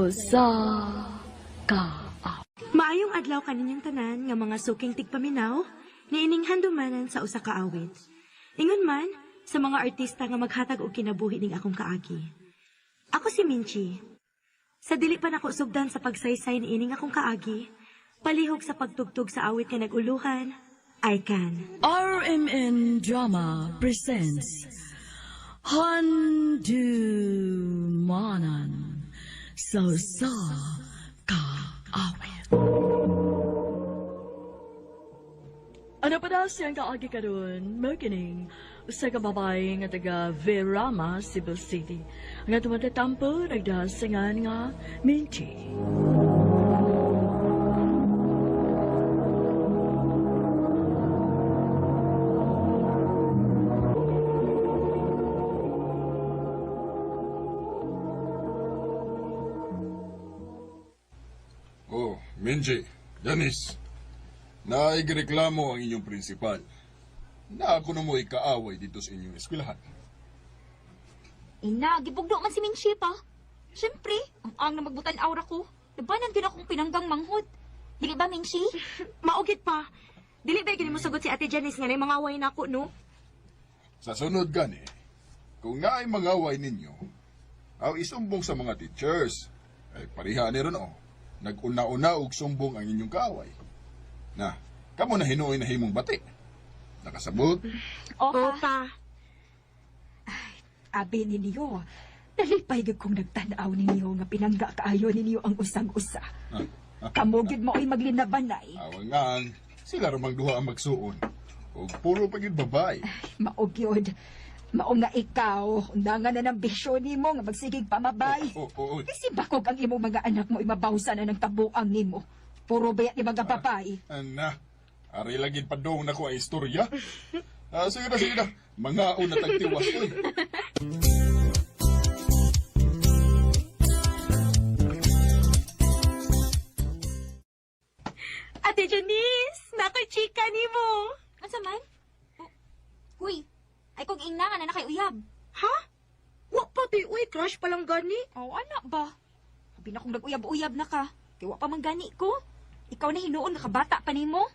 Sa usa ka Maayong adlaw kaninyong tanan nga mga suking tigpaminaw, niining handumanan sa usa ka awit. Ingon man sa mga artista nga maghatag og kinabuhi ning akong kaagi. Ako si Minchi. Sa dili pa nako sugdan sa pagsaysay niining akong kaagi, palihog sa pagtugtog sa awit nga nag-uluhan, I Can. RMN Drama presents Handumanan sa usa ka awit. Ano pa daw siyang kaagi karon? Mao kining usa ka babae nga taga Verama, Cebu City. Nga tumatatampo nagdasingan nga Minchi. Oh, Minji, Dennis, naigreklamo ang inyong prinsipal na ako na mo ikaaway dito sa inyong eskwelahan. Ina, gibugdo man si Minchi pa. Siyempre, ang na magbutan aura ko. Labanan din akong pinanggang manghod. Dili ba, Minchi? Maugit pa. Dili ba gini mo sugot si Ate Janice nga nay mga away nako no? Sa sunod gani, kung naay mangaway ninyo, aw isumbong sa mga teachers. Ay pariha ni ron oh. Nag-una-una og sumbong ang inyong kaaway. Na, kamo na hinuoy na himong bati. Nakasabot? Opa. Opa. Abi ninyo, nalipay gyud kong nagtan-aw ninyo nga pinangga kaayo ninyo ang usag-usa. Kamo gyud mo ay maglinabanay. Awangan, sila ramang duha ang magsuon. Og puro pa gyud babae. Mao gyud. Mao nga ikaw, undangan na ng bisyo nimo nga magsigig pamabay. Oh, oh, oh. Kasi bakog ang imong mga anak mo imabawsa na ng tabuang nimo. Puro bayat ni mga babae. Ana, ari lagi padong na ko ang istorya. Ah, sige na, sige na. Mga una tagtiwas ko eh. Ate Janice, nakoy chika nimo. Unsa man? Oh, Huy, ay kong ingna nga na nakay uyab. Ha? Wa pa ti uy, crush pa lang gani. Oh, anak ba? Sabi na kong nag-uyab-uyab na ka. Kay wa pa man gani ko. Ikaw na hinuon nga kabata pa nimo.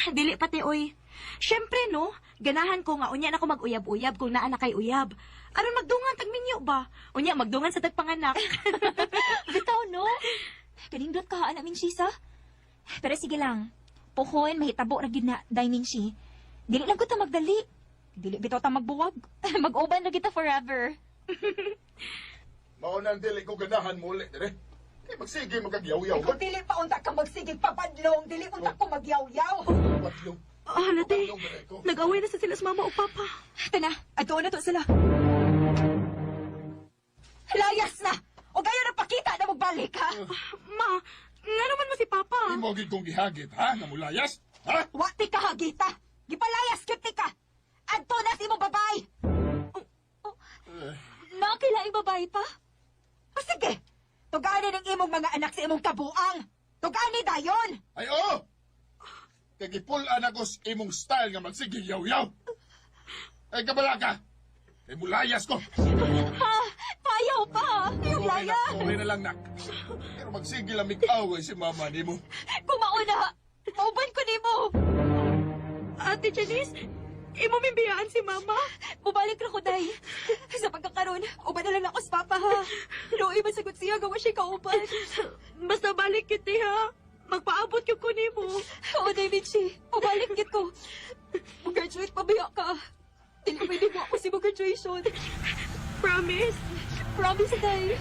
Dili pa ti oy. Syempre no, ganahan ko nga unya na ko mag-uyab-uyab kung naa na kay uyab. Aron magdungan tag minyo ba? Unya magdungan sa tagpanganak. Bitaw, no? Kanindot ka, anak Minchi, sa? Pero sige lang. Puhon, mahitabo ra gyud na, day Minchi. Dili lang ko ta magdali. Dili bitaw ta magbuwag. Mag-uban ra kita forever. Mao nang dili ko ganahan mo ulit, dire. Kay magsige magkagyaw-yaw Kung dili pa unta ka magsigig papadlong, dili unta ko magyaw-yaw. Patlong. Ah, nate. Patlong ba ko? Nag-away na sa sila sa mama o papa. Tana, adto na to sila. Layas na! O gayo na pakita na magbalik ha! Ma, nga naman mo si papa. Imo gid kong gihagit, ha? Nga mulayas? Ha? Wa ti ka hagita! Gipalayas gyud ti ka! Adto na si imong babae! Nakilaing babae pa? O sige! Tugani ng imong mga anak sa imong kabuang! Tugani dayon! Ay, oo! Kay gipul-an ako sa imong style nga magsige yaw-yaw. Ay, kabala ka! Kay mulayas ko! Ha? Payaw pa! Yung laya! Okay na lang, nak. Pero magsige lang mig-away si mama nimo. Kumauna! Mauban ko nimo! Ate Janice, imo mimbiyaan si mama. Bubalik ra ko, day. Sa pagkakaroon, uban na lang ako sa papa, ha? Luoy, masagot siya, gawa siya kauban. Basta balik kita ha. Magpaabot yung ko nimo. Oo, day, Minchi. Bubalik gid ko. Mag-graduate pa biya ka. Dili pwede mo ako si mag-graduation. Promise. Promise, day.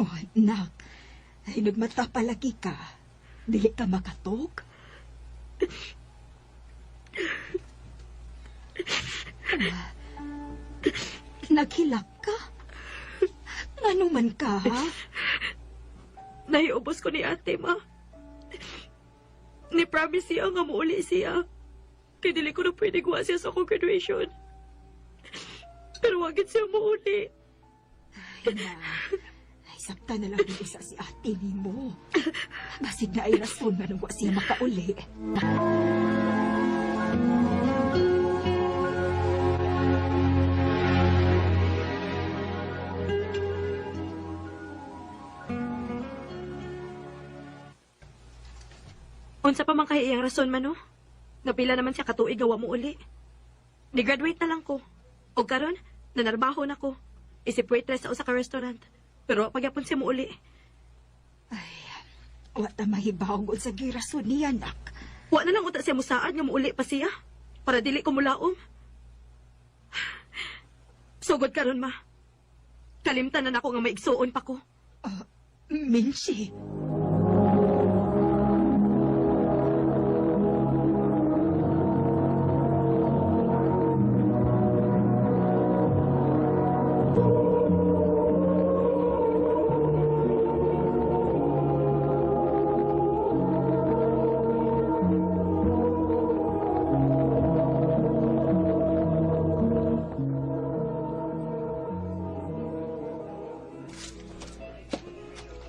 Oh, nak. Ay, nagmata palagi ka. Dili ka makatog? Naghilak ka? Ngano man ka, ha? Nahiubos ko ni ate, ma. Ni-promise siya nga muuli siya. Kaya dili ko na pwede guwa siya sa akong graduation. Pero wagin siya muuli. Ay, na. Ay, sakta na lang yung isa si ate ni mo. Basig na ay rason nga nung wa siya makauli. Unsa pa man kay iyang rason man, no? Napila naman siya katuig gawa mo uli. Ni-graduate na lang ko. O karon, nanarbaho na ko. Isip waitress sa usa ka restaurant. Pero pagyapon siya mo uli. Wa ta mahibaw sa girason niya, nak. Wa na lang uta siya musaad nga muuli pa siya. Para dili ko mulaom. Sugod karon, ma. Kalimtan na nako nga maigsuon pa ko. Minchi.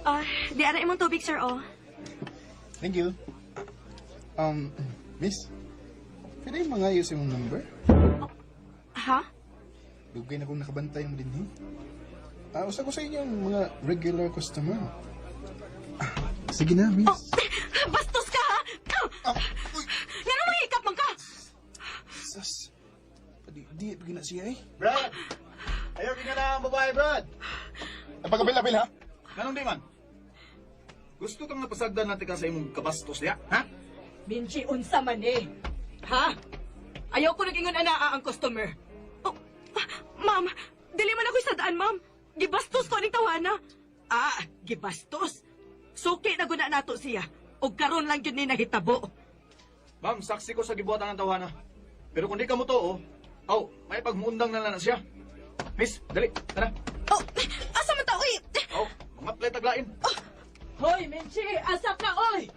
Ah, di ara imong tubig, sir, oh. Thank you. Miss, pwede yung mga ayos yung number? Ha? Dugay na kong nakabantay mo din, he. Usa ko sa inyong mga regular customer. Sige na, miss. Oh, bastos ka, ha? Ah, uy, Nga naman hikap man ka! Sas. Di, pag na siya eh. Brad! Ayaw ka na ang babae, Brad! Ang pagkabil-abil, ha? Ganun di man. Gusto kang napasagdan natin ka sa imong kabastos niya, ha? Minchi, unsa man eh. Ha? Ayaw ko nag-ingon anaa ang customer. Oh, ma'am, dili man ako sadaan, ma'am. Gibastos ko aning tawana. Ah, gibastos. Suki na guna nato siya. Og karon lang yun ni nahitabo. Ma'am, saksi ko sa gibuhatan ng tawana. Pero kung di ka mo to, oh, aw, may pagmundang na lang na siya. Miss, dali, tara. Oh, asa man ta, uy? Aw, mga play taglain. Hoy, Minchi, asa ka, oy!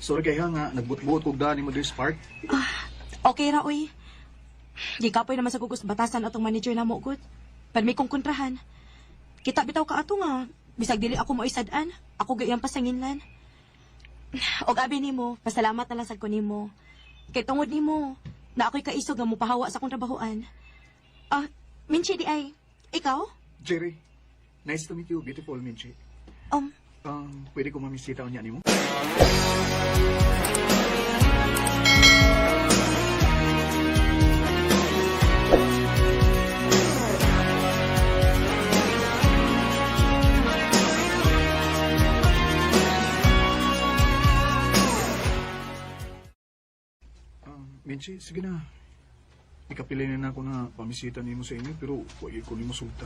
Sorry kay ha nga, nagbutbuot kog daan ni mo this park. Okay ra, uy. Gikapoy naman sa gugos batasan atong manager na mo, good. Permi kong kontrahan. Kita bitaw ka ato nga. Bisag dili ako mo isadaan. Ako gayang pasanginlan. Og abi nimo, pasalamat na lang sad ko nimo. Kay tungod nimo, na ako'y kaisog nga mopahawa sa akong trabahoan. Ah, Minchi di ay. Ikaw? Jerry, nice to meet you, beautiful Minchi. Pwede ko mamisita niya nimo? Minchi, sige na. Ikapili na ako na pamisita nimo sa inyo pero wag ko nimo sulta.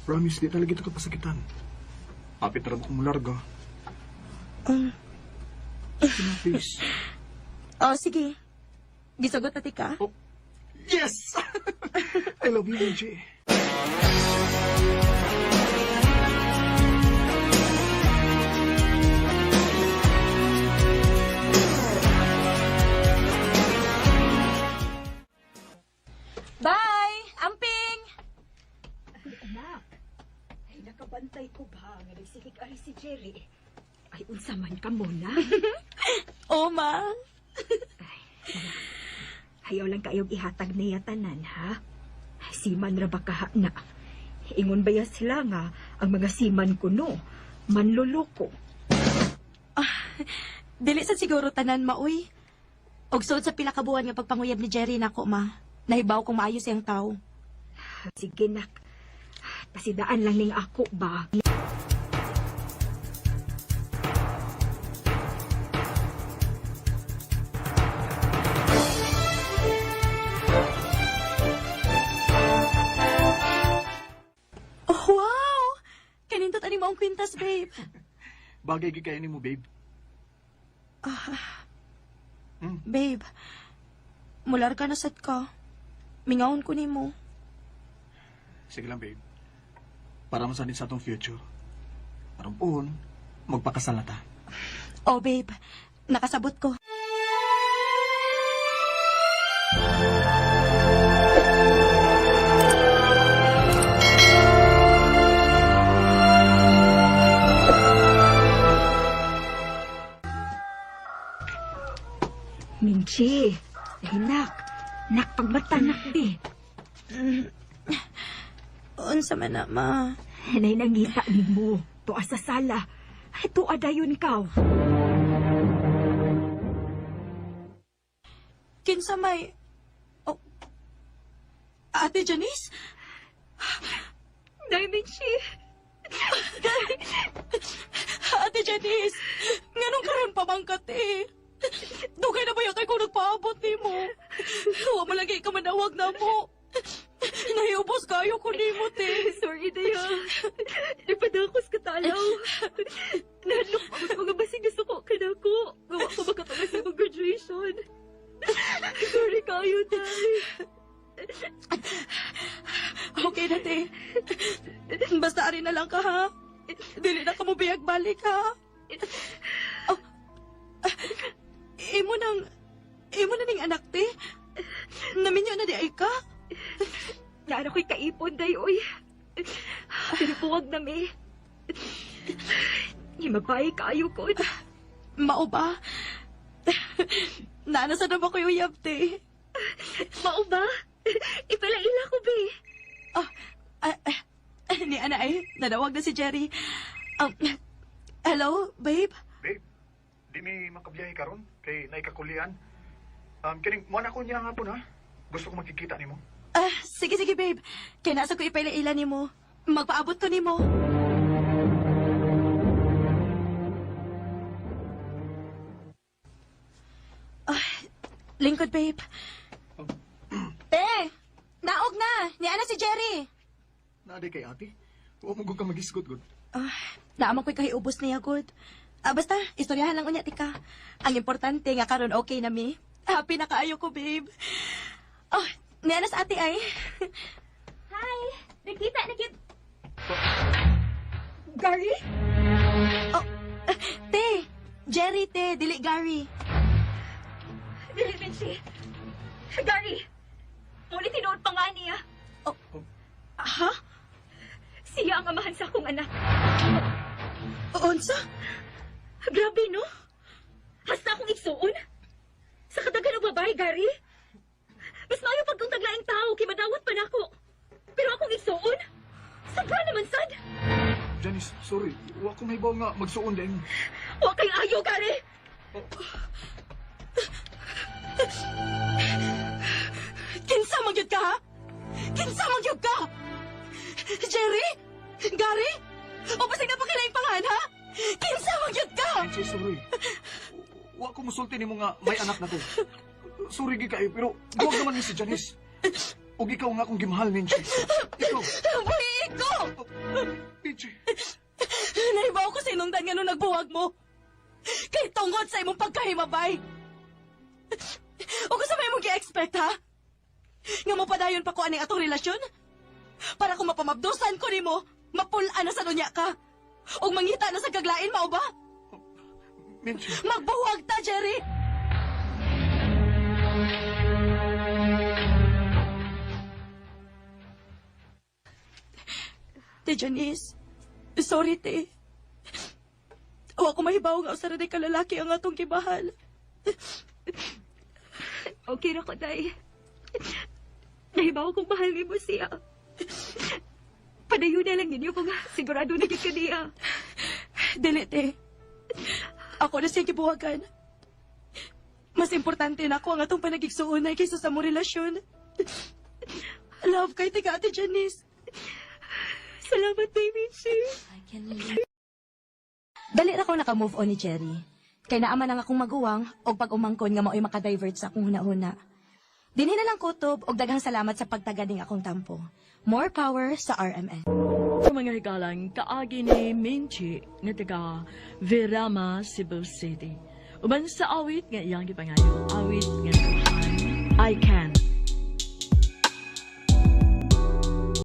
Promise, di talaga ito kapasakitan. Apit na rin akong mularga. Sige na, please. Oh, sige. Gisugot na tika. Oh, yes! I love you, Minchi. Bye! Amping! Ay, anak. Ay, nakabantay ko ba nga nagsikig ari si Jerry? Ay, unsa man ka mo na? Oh, ma. Ayaw lang kayong ihatag niya tanan, ha? Ay, siman ra ba kaha na? Ingon ba ya sila nga ang mga siman kuno, manloloko. Dili sa siguro tanan, maoy. Og suod sa pila ka buwan nga pagpanguyab ni Jerry nako, ma. Nahibaw kong maayo siyang tao. Sige, nak. Pasidaan lang ning ako ba? kwintas, babe. Bagay gid kayo nimo, babe. Babe, mular ka na sad ka. Mingawon ko nimo. Sige lang, babe. Para man sa sa atong future. Aron puhon, magpakasal na ta. Oh, babe, nakasabot ko. Minchi, ay nak. Nak, pagmata nak, be. Unsa man na, ma. Nay nangita nimo. Tuwa sa sala. Ay, tuwa dayon kaw. Kinsa may... Oh. Ate Janice? Day, Minchi. Ate Janice, nganong karon pa man ka, te? Dugay na ba yung kay kung nagpaabot nimo? Wa man lagi ka manawag na mo. Nahiubos kayo ko nimo, te. Sorry, Daya. Nagpadakos ka talaw. Nahadlok pa ako mga basig na suko ka na ako. Gawa ko makapagod sa akong graduation. Sorry kayo, Day. Okay na, te. Basta ari na lang ka, ha? Dili na ka mo biyag balik, ha? Oh, ah, imo na ning anak, te. Naminyo na di ay ka. Naano ko'y kaipon, Day, oy. Pero puwag na, may. Himabay kayo ko. Mao ba? Naana sa na ba ko yung uyab, te? Mao ba? Ipalaila ko, be. Oh, ni ana ay, nanawag na si Jerry. Hello, babe? Babe, di mi makabiyahe karon kay naikakulian. Kining mo na ko niya nga po na. Gusto ko magkikita nimo. Ah, sige, sige, babe. Kaya nasa ko ipaila-ila nimo. Magpaabot ko nimo. Ah, lingkod, babe. Te! Naog na! Ni ana si Jerry! Naa kay ate. Wa mo gud ka magisgot gud. Ah, naamang ko'y kahiubos niya, good. Ah, basta, istoryahan lang unya, tika. Ang importante nga karon okay na mi. Happy na kaayo ko, babe. Oh, niana sa ate ay. Hi! Nakita, nakita. Gary? Oh, te! Jerry, te. Dili Gary. Dili, Minchi. Gary! Muli tinuod pa nga niya. Ha? Siya ang amahan sa akong anak. Unsa? Grabe, no? Hasta akong igsuon. Sa kadagan og babae, Gary. Mas maayo pag kung taglaing tao, kay madawat pa nako. Pero akong igsuon? Sobra naman, sad. Janice, sorry. Wa ko mahibaw nga magsuon din. Wa kay ayo, Gary. Kinsa man gyud ka, ha? Kinsa man gyud ka? Jerry? Gary? O basig na pa kilaing pangan, ha? Kinsa man gyud ka? Minchi, sorry. Wa ko musulti nimo nga may anak na ko. Sorry gid kayo, pero duwag naman ni si Janice. Ug ikaw nga akong gimahal, Minchi. Ikaw, Buhi ko! Minchi. Nahibaw ko sa inungdan nga nung nagbuwag mo. Kay tungod sa imong pagkahimabay. O kung sa may mong gi-expect, ha? Nga mo padayon pa ko aning atong relasyon? Para kung mapamabdusan ko nimo, mapul-an na sa unya ka. Og mangita na sa kaglain, mao ba? Minchi. Magbuwag ta, Jerry! Te Janice, sorry, te. Wa ko mahibaw nga usa ra ka lalaki ang atong gibahal. Okay ra ko, Day. Nahibaw kong mahal nimo siya. Padayon na lang ninyo kung sigurado na gid ka niya. Dili, te. Ako na siyang gibuhagan. Mas importante na ako ang atong panagigsuonay kaysa sa mo relasyon. Love kay tiga, Ate Janice. Salamat, baby Chi. Dali ra ko naka-move on ni Jerry. Kay naaman ang akong maguwang og pag-umangkon nga mao'y makadivert sa akong hunahuna. Dinhi na lang kutob og daghang salamat sa pagtaga ning akong tampo. More power sa RMN. Mga higalang kaagi ni Minchi nga taga Verama, Cebu City. Uban sa awit nga iyang gipangayo, awit nga I Can.